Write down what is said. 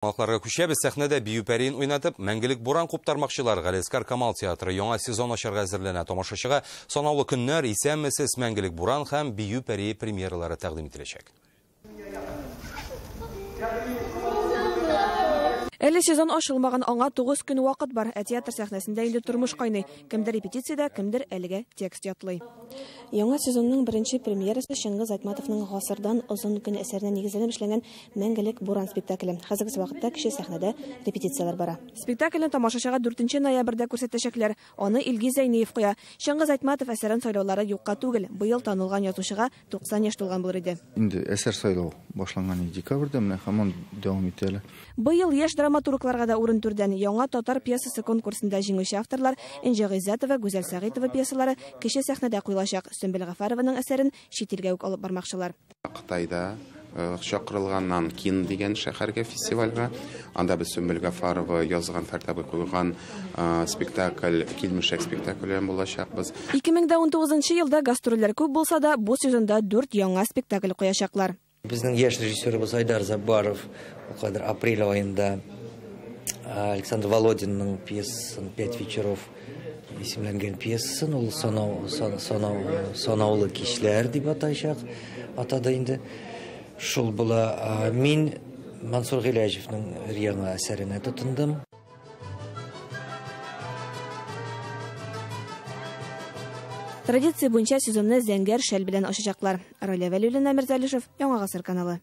Яңалыкларга күчәбез. Сәхнәдә бию пәриен уйнатып, мәңгелек буран куптармакчылар. Галиәсгар Камал театры яңа сезон ачарга әзерләнә. Тамашачыга санаулы көннәр, Исәнмесез, мәңгелек буран һәм бию пәрие премьералары тәкъдим ителәчәк. Әле сезон ачылмаган, аңа 9 көн вакыт бар. Ә театр сәхнәсендә инде тормыш кайный. Кемдер репетициядә, кемдер әлегә текст ятлый. Яңа сезонның беренче премьерасы Чыңгыз Айтматовның Гасырдан озын көн әсәренә нигезләнеп эшләнгән Мәңгелек буран спектакле. Хәзерге вакытта кече сәхнәдә репетицияләр бара. Спектакльне тамашачыга 4 ноябрьдә күрсәтәчәкләр. Аны Илгиз Зәйниев куя. Чыңгыз Айтматов әсәрен сайлаулары юкка түгел. Быел танылган язучыга 90 яшь тулган булыр иде. Инде әсәр сайлау башланган декабрьдә, менә һаман дәвам итә әле. Быел яшь драматургларга да урын түрдән. Яңа татар пьесасы конкурсында җиңүче авторлар Энҗе Гыйззәтова, Гүзәл Сәгыйтова пьесалары кече сәхнәдә куелачак. Сөмбел Гафарованың әсәрен чит илгә үк алып бармакчылар. Кытайда чакырылган Нанкин дигән шәһәргә фестивальгә. Анда без Сөмбел Гафарова язган, Фәртәбе куйган спектакль, Килмешәк спектакле булачакбыз. 2019 елда гастрольләр күп булса да, бу сезонда 4 яңа спектакль куячаклар. Безнең яшь режиссерыбыз Айдар Заббаров ул кадәр апрель аенда Александр Володинның пьесасын «Пять вечеров» исемләнгән пьесасын ул санаулы кичләр дип атаячак, атады инде. Шул була. Мин Мансур Гыйләҗевнең яңа әсәренә тотындым. Традиция буенча сезонны зәңгәр шәл белән ачачаклар. Ралия Вәлиуллина, Мирзалишев, Яңа Гасыр каналы.